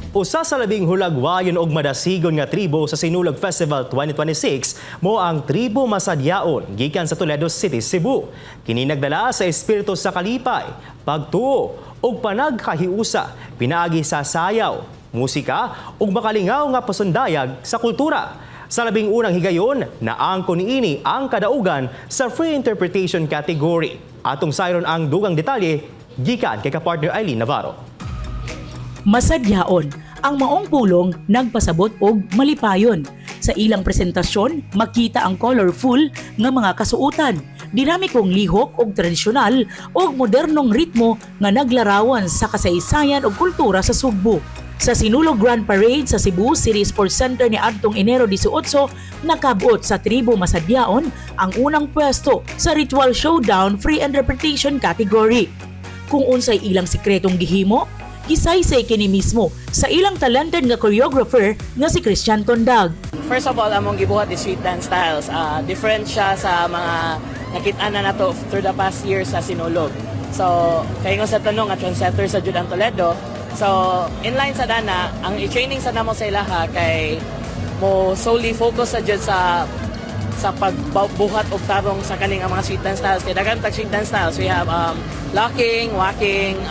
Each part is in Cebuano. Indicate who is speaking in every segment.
Speaker 1: Usa sa labing hulagwayon og madasigon nga tribo sa Sinulog Festival 2026 mao ang Tribo Masadyaon gikan sa Toledo City, Cebu. Kini nagdala sa espiritu sa kalipay, pagtuo ug panagkahiusa pinaagi sa sayaw, musika ug makalingaw nga pasundayag sa kultura. Sa 11ng higayon, naangkon niini ang kadaugan sa free interpretation category. Atong sayron ang dugang detalye gikan kay kapartner Eileen Navarro.
Speaker 2: Masadyaon, ang maong pulong nagpasabot og malipayon. Sa ilang presentasyon, makita ang colorful nga mga kasuotan, dinamikong lihok og tradisyonal og modernong ritmo nga naglarawan sa kasaysayan ug kultura sa Sugbo. Sa Sinulog Grand Parade sa Cebu City Sports Center ni adtong Enero 18, nakabot sa Tribo Masadyaon ang unang pwesto sa Ritual Showdown Free Interpretation category. Kung unsay ilang sikretong gihimo, gisaysay kini mismo sa ilang talented nga choreographer nga si Christian Tondag.
Speaker 3: First of all, among gibuhat is street dance styles. Different siya sa mga nakita na nato through the past years sa Sinulog. So, kay nga sa tanong nga trendsetter sa jud ang Toledo. So, in line sa dana, ang i-training sa namo sa ilaha kay mo solely focus sa jud sa pagbuhat og tarong sa kaning ang mga street dance styles. Kay daghan tag street dance styles. We have locking, waacking,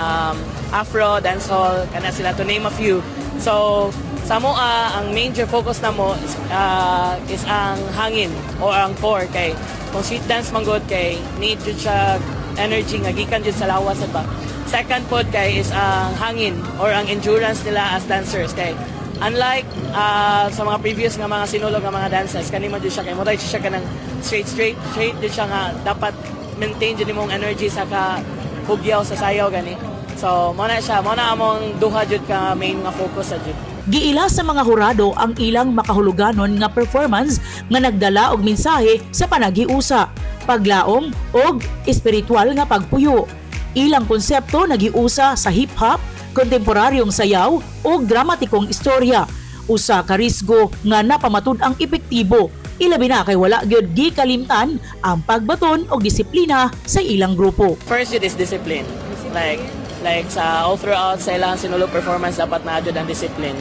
Speaker 3: afro, dancehall, kana sila, to name a few. So, sa moa, ang major focus namo is ang hangin or ang core kay kung street dance man gud kay need jud siya energy nga gikan jud sa lawas ba. Second pod kay is ang hangin or ang endurance nila as dancers kay unlike sa mga previous nga mga Sinulog nga mga dances, kani man jud siya kay mo siya kanang straight, straight, straight jud siya nga dapat maintain jud imong energy sa ka hugyaw sa sayaw gani. So mo na siya, mo na among duha jud ka main nga focus sa jud.
Speaker 2: Giila sa mga hurado ang ilang makahuluganon nga performance nga nagdala og mensahe sa panaghiusa, paglaom og espiritual nga pagpuyo. Ilang konsepto nagiusa sa hip-hop, kontemporaryong sayaw ug dramatikong istorya. Usa ka risgo nga napamatud-ang epektibo. Ilabi na kay wala gyud gikalimtan ang pagbaton og disiplina sa ilang grupo.
Speaker 3: First jud is discipline. Like sa all throughout sa ilang Sinulog performance, dapat na jud ang discipline.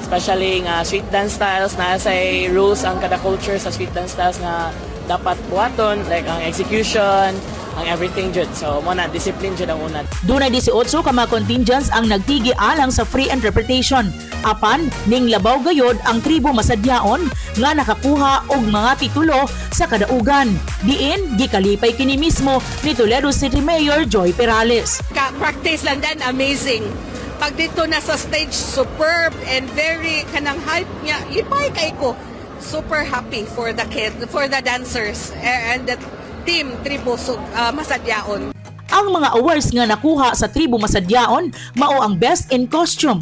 Speaker 3: Especially nga street dance styles na sa rules ang kada culture sa street dance styles nga dapat buhaton, like ang execution, ang everything jud. So mo na, discipline jud ang una.
Speaker 2: Dunay 18 ka mga contingents ang nagtigi alang sa free interpretation. Apan ning labaw gayod ang Tribo Masadyaon nga nakakuha og mga titulo sa kadaugan. Diin gikalipay kini mismo ni Toledo City Mayor Joy Perales.
Speaker 4: Ka practice lang dan amazing. Pag dito na sa stage, superb and very kanang hype niya. Lipay kay ko. Super happy for the kid, for the dancers and the team Tribo Masadyaon.
Speaker 2: Ang mga awards nga nakuha sa Tribo Masadyaon mao ang Best in Costume,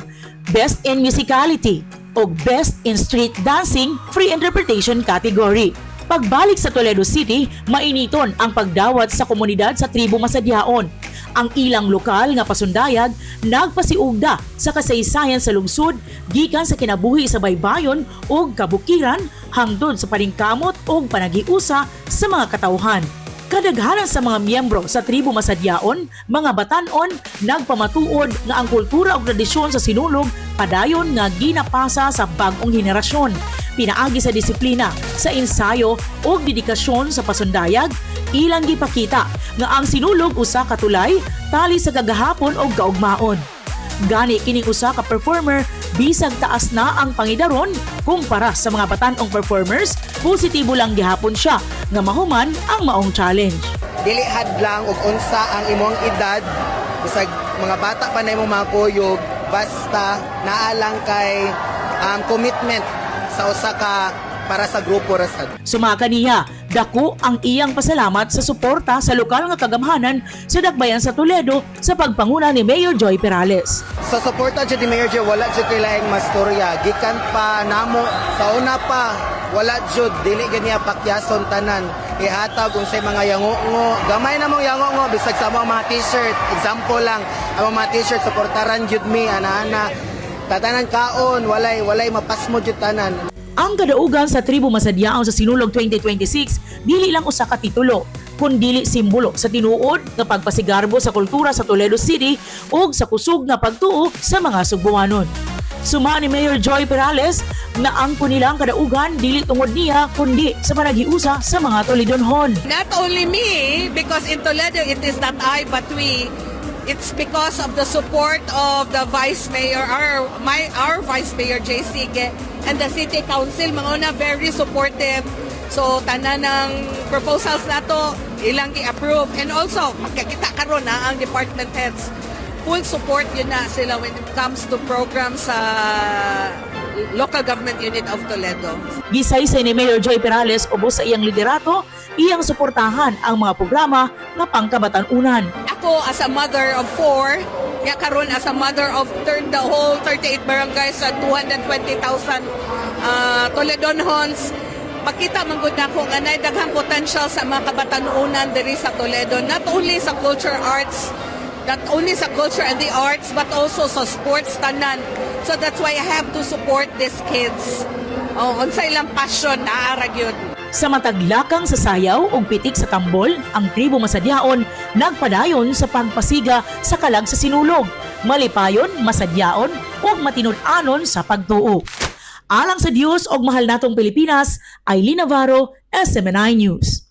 Speaker 2: Best in Musicality, ug Best in Street Dancing Free Interpretation category. Pagbalik sa Toledo City, mainiton ang pagdawat sa komunidad sa Tribo Masadyaon. Ang ilang lokal nga pasundayag nagpasiugda sa kasaysayan sa lungsod gikan sa kinabuhi sa baybayon ug kabukiran hangtod sa paningkamot ug panaghiusa sa mga katawhan. Kadaghanan sa mga miyembro sa Tribo Masadyaon, mga batanon, nagpamatuod nga ang kultura ug tradisyon sa Sinulog padayon nga ginapasa sa bag-ong henerasyon. Pinaagi sa disiplina, sa ensayo ug dedikasyon sa pasundayag, ilang gipakita nga ang Sinulog usa ka tulay, tali sa kagahapon ug kaugmaon. Gani kining usa ka performer, bisag taas na ang pangidaron kumpara sa mga batan-ong performers, positibo lang gihapon siya nga mahuman ang maong challenge.
Speaker 5: Dili hadlang og unsa ang imong edad, bisag mga bata pa na imong mga kuyog, basta naa lang kay commitment sa usa ka para sa grupo ra sad.
Speaker 2: Sumaka niya, dako ang iyang pasalamat sa suporta sa lokal nga kagamhanan sa Dakbayan sa Toledo sa pagpanguna ni Mayor Joy Perales.
Speaker 5: Sa suporta jud ni Mayor Joy, wala jud kay laing mastorya. Gikan pa namo sa una pa, wala jud, dili gyud niya pakyason tanan. Ihatag unsay mga yango-ngo. Gamay na mong yango-ngo bisag sa among mga t-shirt. Example lang, ang mga t-shirt, suportaran jud mi ana-ana. Tatanan kaon, walay mapasmo jud tanan.
Speaker 2: Ang kadaugan sa Tribo Masadyaon sa Sinulog 2026 dili lang usa ka titulo, kundili simbolo sa tinuod nga pagpasigarbo sa kultura sa Toledo City ug sa kusog nga pagtuo sa mga Sugbuanon. Suma ni Mayor Joy Perales na ang nilang kadaugan dili tungod niya kundi sa panaghiusa sa mga Toledonhon.
Speaker 4: Not only me, because in Toledo it is not I but we. It's because of the support of the Vice Mayor, our Vice Mayor JC and the City Council, mga una very supportive. So tanan ng proposals nato ilang gi-approve, and also makakita karon na ang department heads, full support yun na sila when it comes to programs sa local government unit of Toledo.
Speaker 2: Gisaysay ni Mayor Joy Perales, ubos sa iyang liderato, iyang suportahan ang mga programa nga pangkabatan-unan.
Speaker 4: Ako as a mother of four, ya karon as a mother of third, the whole 38 barangays sa 220,000 Toledonhons, makita man gud nako nga naay daghang potential sa mga kabatanunan diri sa Toledo, not only sa culture arts, not only sa culture and the arts, but also sa sports, tanan. So that's why I have to support these kids. Oh, unsa ilang passion, naa ra gyud.
Speaker 2: Sa matag lakang sa sayaw ug pitik sa tambol, ang tribo Masadyaon nagpadayon sa pagpasiga sa kalag sa Sinulog. Malipayon, masadyaon ug matinud-anon sa pagtuo. Alang sa Dios ug mahal natong Pilipinas, Aileen Navarro, SMNI News.